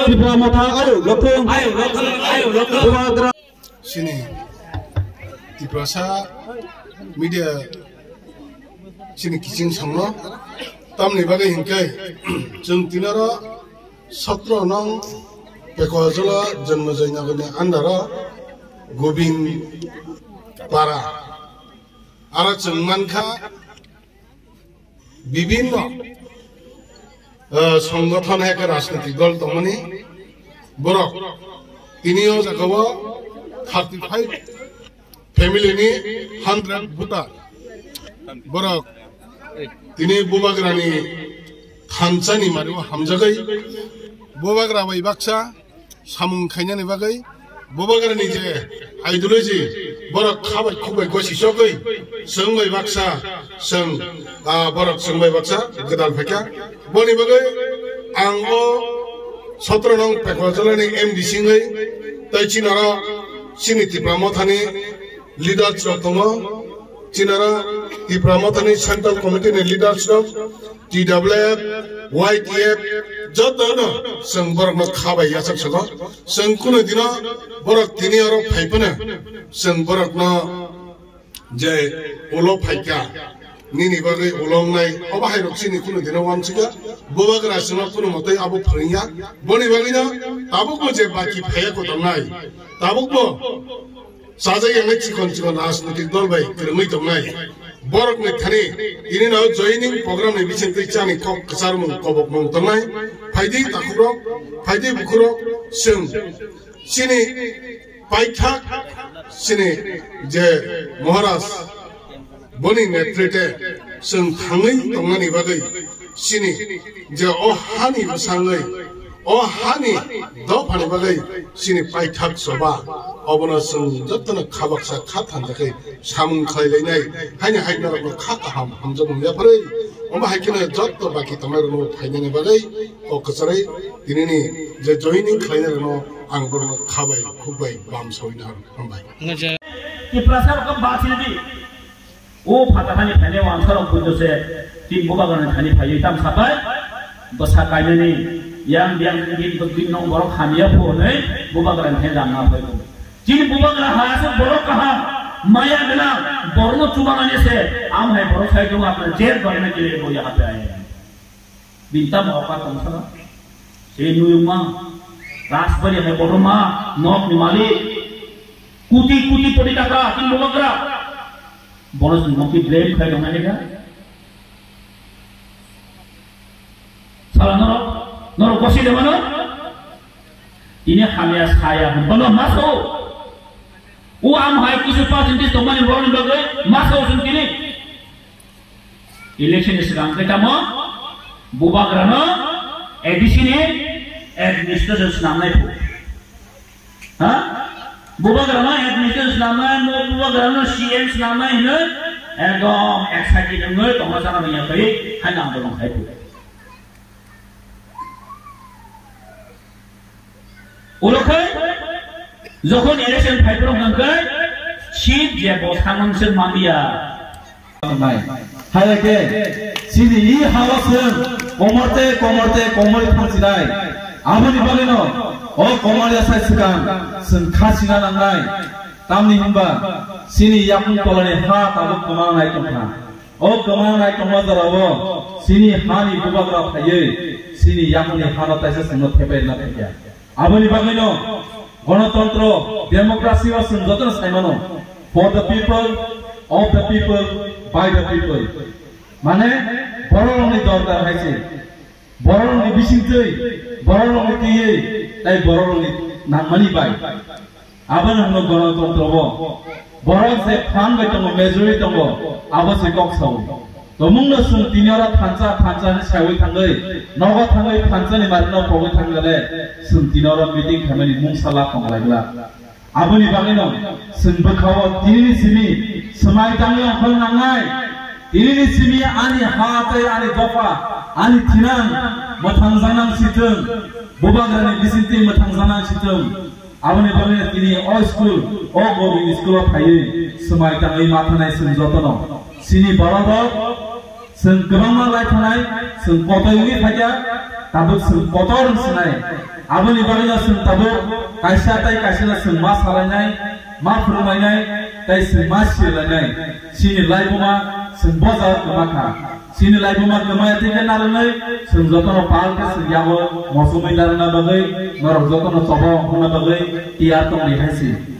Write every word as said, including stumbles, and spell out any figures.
Tipra Motha ayo lokhong. Bubagra. Chini Tiprasa media chini kiching songno tamni bagwi hinkhe chwng tinaro sotro nong Pekojola Janmajai Nagarni andaro Gobin Para. Aro chwng mankha bibhinno, eh, songgothon hai khe rajnitik dol tongmani borok tini o jagao thirty five family ni hundred voter borok tini Bubagrani thansa ni mari o hamjagwi Bubagra bai baksa samung khainani bagwi Bubagrani je ideology borok kha bai khuk bai gosi sogwi chwng bai baksa chwng, ah, borok chwng bai baksa gwdal phaikha. Boni bagwi ang o sotro nong Pekojola ni M D C wngwi tei chinaro chini Tipra Mothani leaders rok tongo. Chinaro Tipra Mothani Central Committee ni leaders rok, T W F, Y T F, jotono chwng borokno kha bai yachak salo. Chwng kunu dino borok tini oro phai phano chwng borokno je ulo phaikha, nini bagwi ulo wngnai, obo hai rok chini kunu dino uansukya. Bubagra chwngno kunu motoi abo phwrwngya. Boni bagwino tabukbo je baki phaiya kotornai, tabukbo Sajak yang chikon chikon rajnitik dol bai kwrwngwi tongnai. Borok ni thani tini no joining program ni bising twi chani kok kwcharmung kobokmung tongnai. Phaidi takhukrok, phaidi bukhurok, chwng chini paithak chini je Maharaj boni netrite chwng thangwi tongnani bagwi chini je o hani bwsangwi, o hani dophani bagwi chini paithak choba, obono chwng jotono kha baksa kha thanjakwi samung khlai lainai, haini hai norokno kha kaham hamjakmung yapharwi, omo hai kheno joto baki tongnairokno phainani bagwi kok kwcharwi tinini je joining khlainairokno ang borokno kha bai khuk bai bam sawina hambai. Tiprasa rok bachini di. O phatha thani phainai wansarok bujo se tin Bubagrani thani phaiwi tam sapai bwsa kainani yang yang din din nong borok hamya pho hwnwi Bubagrani thani lamna phai bo. Chini Bubagra ha aswk borok kaham maya gwnang borokno chubanani se am hai borok sai tongo apna jet barna kile bo ya hape ai. Binta ma oka tong sana. Se nuyung ma. Rajbari hai borok ma nok ni malik. Kuti kuti koti taka tin Bubagra. Bono chwng mokti blame khai dong nai ka. Sala norok, norok gosi de mano. Ini hamya saya hum bono maso. U am hai kisu percentage tong mani borok ni bagwi maso chwng tini. Election ni swkang khe tamo Bubagrano A D C ni administration swnamnai phu. Ha? Bubagrano administration swnamnai, mo Bubagrano C M swnamnai hinwi ekdom excited wngwi tongma chana rwngya bai hai nang dorong khai phu. Ulo khai, jokhon election phai phuru hwnkhe, seat je bo samung se manliya. Nai. Hai khe, chini i hao se komorte, komorte, komorte thangsinai. Aboni bagwino, o komor ya sai swkang, chwng khasina nangnai. Tamni hwnba, chini yakung tolani ha tabuk kwmang nai tongkha. O kwmang nai tongma jorao chini hani bubagra phaiwi chini yakungni hano taisa chwngno thepai rwna thangya. Aboni bagwino gonotontro, democracy o chwng jotono saimano, for the people, of the people, by the people. Mane bororokni dorkar hai se. Bororokni bisingtwi, bororokni twiwi, tai bororokni nangmani bai. Abono hwno gonotontro bo. Borok je phan bai tongo, majority tongo, abo se kok sao. Tomungno chwng tini oro thansa, thansa hinwi saiwi thangwi, nogo thangwi thansani marino pogwi thangwi le, chwng tini oro meeting khaimani mungsa la tonglaigwla. Aboni bagwino chwng bwkhao tinini simi swmai tangwi ongkhorna nangnai. Tinini simi ani ha tei ani dopha, ani thinang mwthangjaknang sithwng, bubagrani bisingtwi mwthangjaknang sithwng. Aboni bagwino tini o school, o Gobin school-o phaiwi swmai tangwi ma thanai chwng jotono. Chini bororok chwng kwbangma lai thanai, chwng kotoi wngwi phaikha. Tabuk chwng kotor wng sinai. Aboni bagwino chwng tabuk kaisa tai kaisano chwng ma salainai, ma phwrwnglainai, tai chwng ma silainai. Chini laibuma chwng boja kwma kha. Chini laibuma kwmaya tei khe narwgwi chwng jotono pal khe chwng yago mosongwi narwkna bagwi, norok jotono choba ongkhorna bagwi tiyar tongdi hai si.